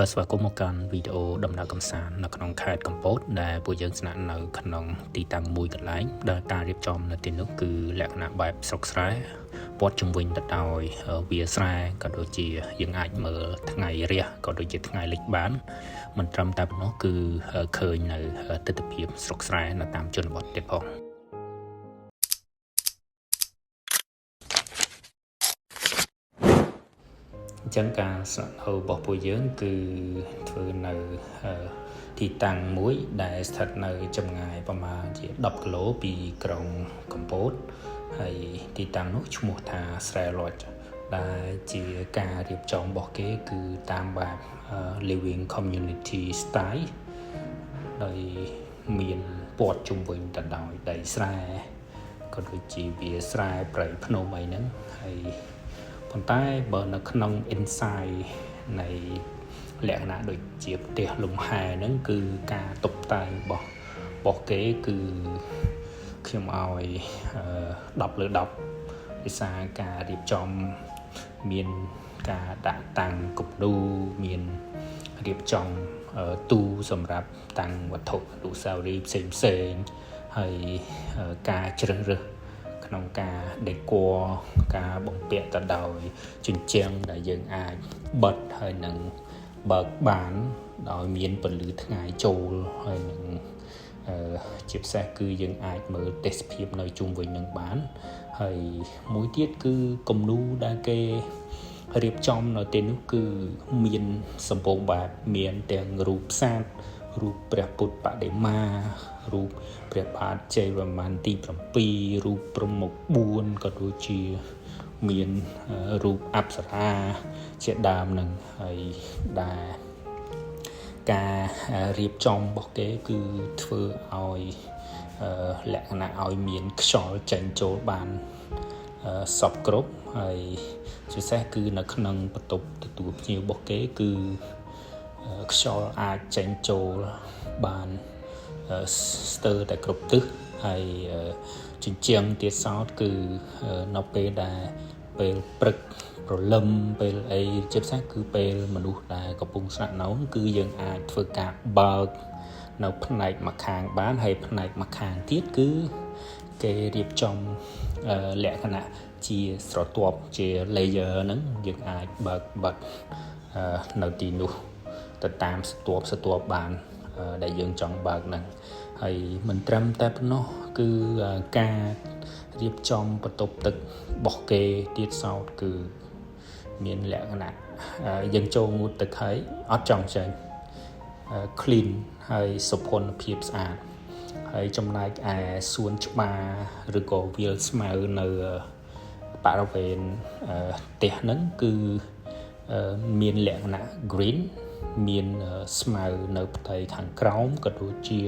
បាទស្វាគមន៍មកកាន់វីដេអូដំណើរកម្សាន្តនៅក្នុងខេត្តកំពតដែលពួកយើងស្នាក់នៅក្នុងទីតាំងមួយកន្លែងដែលការរៀបចំនៅទីនោះគឺលក្ខណៈបែបស្រុកស្រែព័ទ្ធជុំវិញទៅដោយវាលស្រែក៏ដូចជាយើងអាចមើលថ្ងៃរះក៏ដូចជាថ្ងៃលិចបានមិនត្រឹមតែប៉ុណ្ណោះគឺឃើញនៅទិដ្ឋភាពស្រុកស្រែនៅតាមជនបទទៀតផង អញ្ចឹងការស្នាក់នៅរបស់ពួកយើងគឺធ្វើនៅទីតាំងមួយដែលស្ថិតនៅចម្ងាយប្រមាណជា10គីឡូពីក្រុងកំពតហើយទីតាំងនោះឈ្មោះថាស្រែ Lodge ដែលជាការរៀបចំរបស់គេគឺតាមបែប living community style ដោយមានព័ទ្ធជុំវិញទៅដោយដីស្រែក៏ដូចជាវាលស្រែព្រៃភ្នំអីហ្នឹងហើយប៉ុន្តែបើនៅក្នុង inside នៃលក្ខណៈដូចជាផ្ទះលំហែហ្នឹងគឺការតុបតែងរបស់គេគឺខ្ញុំឲ្យ10លើ10ដោយសារការរៀបចំមានការដាក់តាំងគំនូមានរៀបចំទូសម្រាប់តាំងវត្ថុអនុស្សាវរីយ៍ផ្សេងផ្សេងហើយការជ្រើសរើសក្នុងការ decor ការបំពាក់ទៅដោយជញ្ជាំងដែលយើងអាចបិទហើយនឹងបើកបានដោយមានពន្លឺថ្ងៃចូលហើយនឹងជាពិសេសគឺយើងអាចមើលទេសភាពនៅជុំវិញនឹងបានហើយមួយទៀតគឺគំនូដែលគេរៀបចំនៅទីនោះគឺមានសម្បូរបែបមានទាំងរូបសត្វរូបព្រះពុទ្ធបដិមារូបព្រះបាទជ័យវរ្ម័នទី7រូបព្រហ្មមុខ4ក៏ដូចជាមានរូបអប្សរាជាដើមនឹងហើយដែលការរៀបចំរបស់គេគឺធ្វើឲ្យលក្ខណៈឲ្យមានខ្យល់ចេញចូលបានសពគ្រប់ហើយជាពិសេសគឺនៅក្នុងបន្ទប់ទទួលភ្ញៀវរបស់គេគឺខ្យល់អាចចេញចូលបានស្ទើរតែគ្រប់ទិសហើយជញ្ជាំងទៀតសោតគឺនៅពេលដែលពេលព្រឹកព្រលឹមពេលអីជាពិសេសគឺពេលមនុស្សដែលកំពុងស្នាក់នៅគឺយើងអាចធ្វើការបើកនៅផ្នែកម្ខាងបានហើយផ្នែកម្ខាងទៀតគឺគេរៀបចំលក្ខណៈជាស្រទាប់ជា layer ហ្នឹងយើងអាចបើកបិទនៅទីនោះទៅតាមស្រទាប់ស្រទាប់បានដែលយើងចង់បើកហ្នឹងហើយមិនត្រឹមតែប៉ុណ្ណោះគឺការរៀបចំបន្ទប់ទឹករបស់គេទៀតសោតគឺមានលក្ខណៈយើងចូលងូតទឹកហើយអត់ចង់ចេញ clean ហើយសុភណភាពស្អាតហើយចំណែកឯសួនច្បារឬក៏វាលស្មៅនៅបរិវេណផ្ទះហ្នឹងគឺមានលក្ខណៈ green មានស្មៅនៅផ្ទៃខាងក្រោមក៏ដូចជា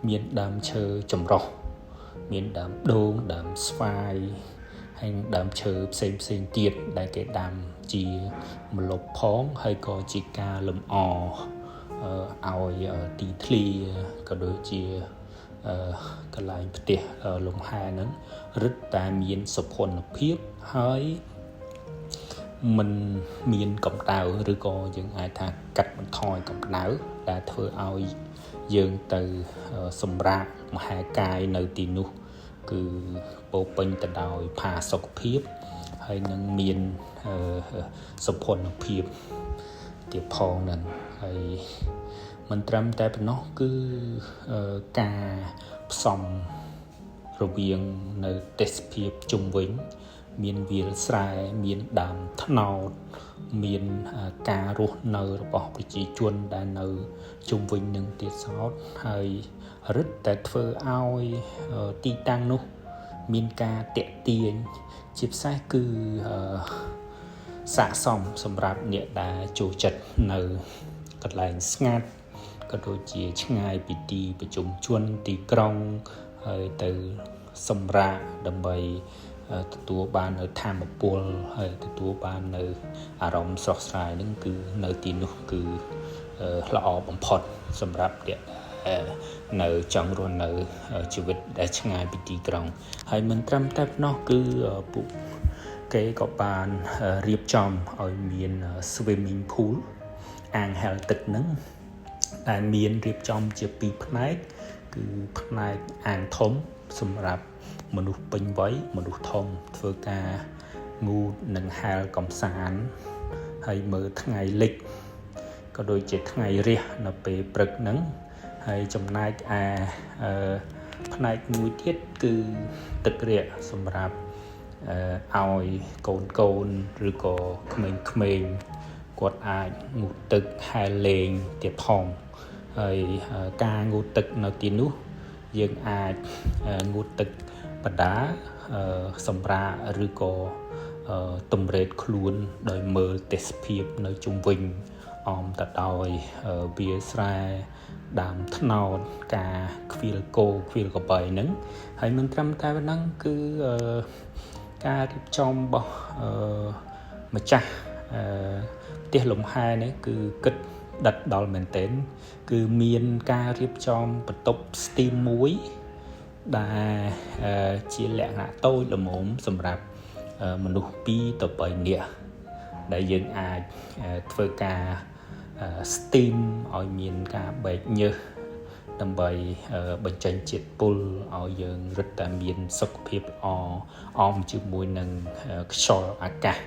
មានដើមឈើចម្រុះមានដើមដូងដើមស្វាយហើយដើមឈើផ្សេងផ្សេងទៀតដែលគេដាំជាម្លប់ផងហើយក៏ជាការលម្អឲ្យទីធ្លាក៏ដូចជាកន្លែងផ្ទះលំហែហ្នឹងរឹតតែមានសុភណភាពហើយមិនមានកម្ដៅឬក៏យើងអាចថាកាត់បន្ថយកម្ដៅដែលធ្វើឲ្យយើងទៅសម្រាកមហាកាយនៅទីនោះគឺពោពេញទៅដោយផាសុកភាពហើយនឹងមានសុភណភាពទៀតផងនឹងហើយមិនត្រឹមតែប៉ុណ្ណោះគឺការផ្សំរវាងនៅទេសភាពជុំវិញមានវាលស្រែមានដើមត្នោតមានការរស់នៅរបស់ប្រជាជនដែលនៅជុំវិញនឹងទៀតសោតហើយរឹតតែធ្វើឲ្យទីតាំងនោះមានការតាក់ទាញជាពិសេសគឺស័ក្តិសមសម្រាប់អ្នកដែលចូលចិត្តនៅកន្លែងស្ងាត់ក៏ដូចជាឆ្ងាយពីទីប្រជុំជនទីក្រុងហើយទៅសម្រាកដើម្បីទទួលបាននៅធម៌ពលហើយទទួលបាននៅអារម្មណ៍ស្រស់ស្រាយហ្នឹងគឺនៅទីនោះគឺល្អបំផុតសម្រាប់អ្នកនៅចង់រស់នៅជីវិតដែលឆ្ងាយពីទីក្រុងហើយមិនត្រឹមតែប៉ុណ្ណោះគឺពួកគេក៏បានរៀបចំឲ្យមាន swimming pool អាងហែលទឹកហ្នឹងដែលមានរៀបចំជាពីរផ្នែកគឺផ្នែកអាងធំសម្រាប់មនុស្សពេញវ័យមនុស្សធំធ្វើការងូតនិងហែលកំសាន្តហើយមើលថ្ងៃលិចក៏ដូចជាថ្ងៃរះនៅពេលព្រឹកហ្នឹងហើយចំណែកឯអឺផ្នែកមួយទៀតគឺទឹករាក់សម្រាប់ឲ្យកូនកូនឬក៏ក្មេងៗគាត់អាចងូតទឹកហែលលេងទៀតផងហើយការងូតទឹកនៅទីនោះយើងអាចងូតទឹកបដាសម្រាកឬក៏តម្រេតខ្លួនដោយមើលទេសភាពនៅជុំវិញអមទៅដោយវាលស្រែដើមត្នោតការខ្វៀលគោខ្វៀលក្របីហ្នឹងហើយមិនត្រឹមតែប៉ុណ្ណឹងគឺការរៀបចំរបស់ម្ចាស់ផ្ទះលំហែនេះគឺគិតដិតដល់មែនទែនគឺមានការរៀបចំបន្ទប់ steam មួយដែលជាលក្ខណៈតូចល្មមសម្រាប់មនុស្ស2ទៅ3នាក់ដែលយើងអាចធ្វើការ steam ឲ្យមានការបែកញើសដើម្បីបញ្ចេញជាតិពុលឲ្យយើងរឹតតែមានសុខភាពល្អអមជាមួយនឹងខ្យល់អាកាស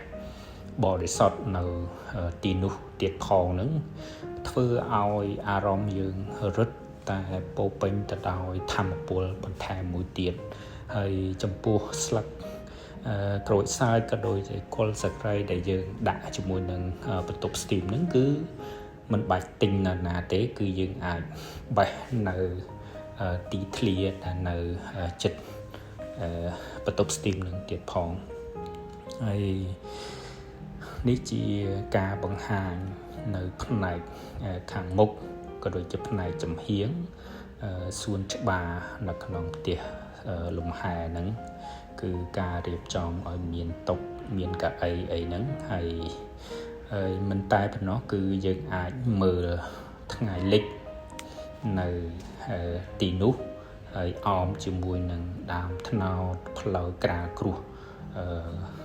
បរិសុទ្ធនៅទីនោះទៀតផងនឹងធ្វើឲ្យអារម្មណ៍យើងរឹតតែពោពេញទៅដោយធម៌ពលបន្ថែមមួយទៀតហើយចំពោះស្លឹកក្រូចសើចក៏ដូចជាគល់សក្រីដែលយើងដាក់ជាមួយនឹងបន្ទប់ steam ហ្នឹងគឺមិនបាច់ទិញនៅណាទេគឺយើងអាចបេះនៅទីធ្លាដែលនៅចិត្តបន្ទប់ steam នឹងទៀតផងហើយនេះជាការបង្ហាញនៅផ្នែកខាងមុខក៏ដូចជាផ្នែកចំហៀងសួនច្បារនៅក្នុងផ្ទះលំហែហ្នឹងគឺការរៀបចំឲ្យមានតុមានកៅអីអីហ្នឹងហើយហើយមិនតែប៉ុណ្ណោះគឺយើងអាចមើលថ្ងៃលិចនៅទីនោះហើយអមជាមួយនឹងដើមត្នោតផ្លូវក្រាលគ្រួសអឺ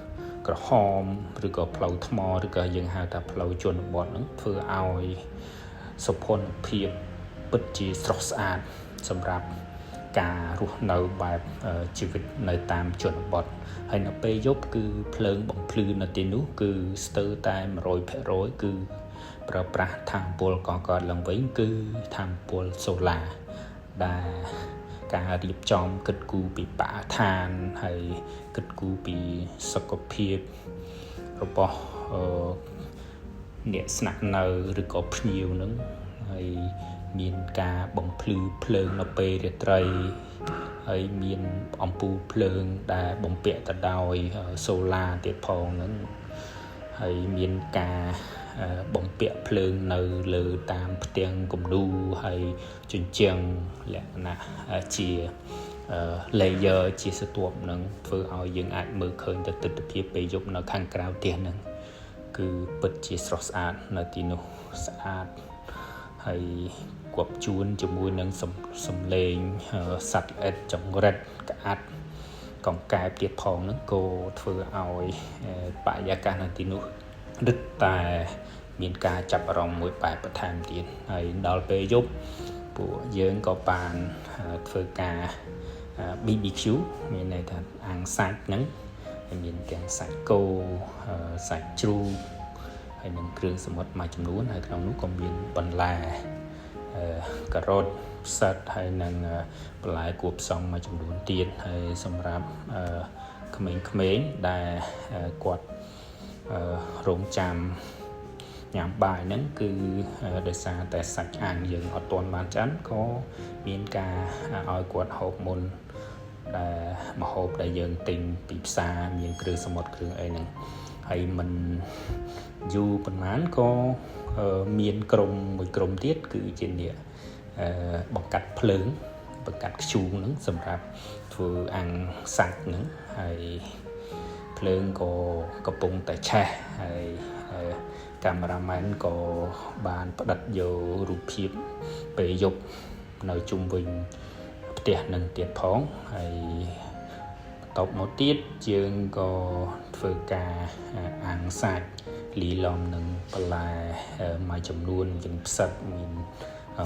ក្រហមឬក៏ផ្លូវថ្មឬក៏យើងហៅថាផ្លូវជនបទហ្នឹងធ្វើឲ្យសុភនភាពពិតជាស្រស់ស្អាតសម្រាប់ការរស់នៅបែបជីវិតនៅតាមជនបទហើយនៅពេលយប់គឺភ្លើងបំភ្លឺនៅទីនោះគឺស្ទើរតែ100%គឺប្រើប្រាស់ថាមពលកកើតឡើងវិញគឺថាមពលសូឡាដែលការរៀបចំគិតគូរពីបរិស្ថានហើយគិតគូរពីសុខភាពរបស់អ្នកស្នាក់នៅឬក៏ភ្ញៀវនឹងហើយមានការបំភ្លឺភ្លើងនៅពេលរាត្រីហើយមានអំពូលភ្លើងដែលបំពាក់ទៅដោយសូឡាទៀតផងហ្នឹងហើយមានការបំពាក់ភ្លើងនៅលើតាមផ្ទាំងគំនូរហើយជញ្ជាំងលក្ខណៈជា layer ជាស្រទាប់នឹងធ្វើឲ្យយើងអាចមើលឃើញទៅទិដ្ឋភាពពេលយប់នៅខាងក្រៅផ្ទះហ្នឹងគឺពិតជាស្រស់ស្អាតនៅទីនោះស្អាតហើយគប់ជួនជាមួយនឹងសំឡេងសត្វល្អិតចង្រិតក្អាត់កង្កែបទៀតផងហ្នឹងក៏ធ្វើឲ្យបរិយាកាសនៅទីនោះរឹតតែមានការចាប់អារម្មណ៍មួយបែបបន្ថែមទៀតហើយដល់ពេលយប់ពួកយើងក៏បានធ្វើការ BBQ មានន័យថាអាំងសាច់ហ្នឹងហើយមានទាំងសាច់គោសាច់ជ្រូកហើយនឹងគ្រឿងសមុទ្រមួយចំនួនហើយក្នុងនោះក៏មានបន្លែការ៉ុតផ្សិតហើយនឹងបន្លែគួបផ្សំមួយចំនួនទៀតហើយសម្រាប់ក្មេងៗដែលគាត់រងចាំញ៉ាំបាយហ្នឹងគឺដោយសារតែសាច់អាំងយើងអត់ទាន់បានឆ្អិនក៏មានការឲ្យគាត់ហូបមុនដែលម្ហូបដែលយើងទិញពីផ្សារមានគ្រឿងសមុទ្រគ្រឿងអីហ្នឹងហើយមិនយូរប៉ុន្មានក៏មានក្រុមមួយក្រុមទៀតគឺជាអ្នកបង្កាត់ភ្លើងបង្កាត់ធ្យូងហ្នឹងសម្រាប់ធ្វើអាំងសាច់ហ្នឹងហើយភ្លើងក៏កំពុងតែឆេះហើយកាមេរ៉ាមែនក៏បានផ្ដិតយករូបភាពពេលយប់នៅជុំវិញផ្ទះនឹងទៀតផងហើយបន្ទាប់មកទៀតយើងក៏ធ្វើការអាំងសាច់ លាយឡំនឹងបន្លែមួយចំនួនមានផ្សិតមាន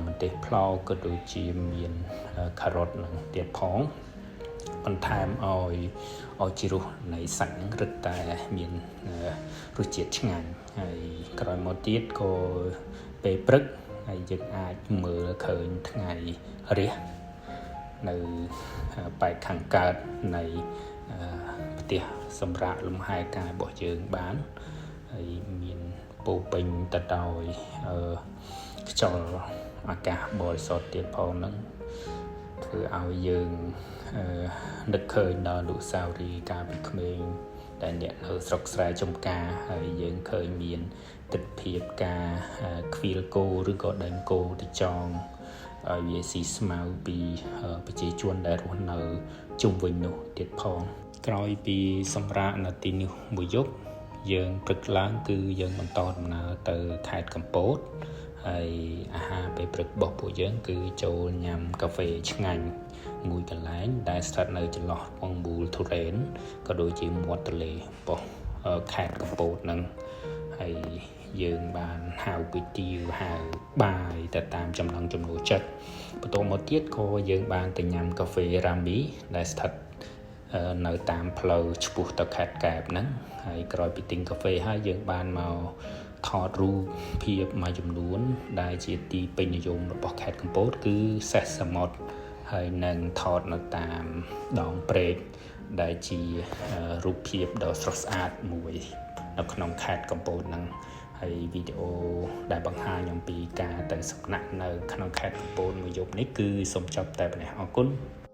ម្ទេសប្លោកក៏ដូចជាមានការ៉ុតនឹងទៀតផងបន្ថែមឲ្យឲ្យជ្រសនៃសាច់ហ្នឹងរឹតតែមានរសជាតិឆ្ងាញ់ហើយក្រោយមកទៀតក៏ពេលព្រឹកហើយយើងអាចមើលឃើញថ្ងៃរះនៅប៉ែកខាងកើតនៃផ្ទះសម្រាប់លំហែកាយរបស់យើងបានហើយមានពោពេញទៅដោយខ្យល់អាកាសបរិសុទ្ធទៀតផងហ្នឹងធ្វើឲ្យយើងនឹកឃើញដល់អនុស្សាវរីយ៍កាលពីក្មេងដែលអ្នកនៅស្រុកស្រែចំការហើយយើងឃើញមានទិដ្ឋភាពការខ្វៀលគោឬក៏ដេញគោទៅចងឲ្យវាស៊ីស្មៅពីប្រជាជនដែលរស់នៅជុំវិញនោះទៀតផងក្រោយពីសម្រាកនៅទីនេះមួយយប់យើងព្រឹកឡើងគឺយើងបន្តដំណើរទៅខេត្តកំពតហើយអាហារពេលព្រឹករបស់ពួកយើងគឺចូលញ៉ាំកាហ្វេឆ្ងាញ់មួយកន្លែងដែលស្ថិតនៅចន្លោះរងមូលទុរេនក៏ដូចជាមាត់ទន្លេរបស់ខេត្តកំពតនឹងហើយយើងបានហៅគុយទាវហៅបាយទៅតាមចំណង់ចំណូលចិត្តបន្ទាប់មកទៀតក៏យើងបានទៅញ៉ាំកាហ្វេរ៉ាមីដែលស្ថិតនៅតាមផ្លូវឆ្ពោះទៅខេត្តកែបហ្នឹងហើយក្រោយពីទិញកាហ្វេហើយយើងបានមកថតរូបភាពមួយចំនួន ដែលជាទីពេញនិយមរបស់ខេត្តកំពតគឺសេះសមុទ្រហើយនឹងថតនៅតាមដងព្រែកដែលជារូបភាពដ៏ស្រស់ស្អាតមួយនៅក្នុងខេត្តកំពតហ្នឹងហើយវីដេអូដែលបង្ហាញអំពីការទៅសំណាក់នៅក្នុងខេត្តកំពតមួយយប់នេះគឺសូមចប់តែប៉ុណ្ណេះអរគុណ។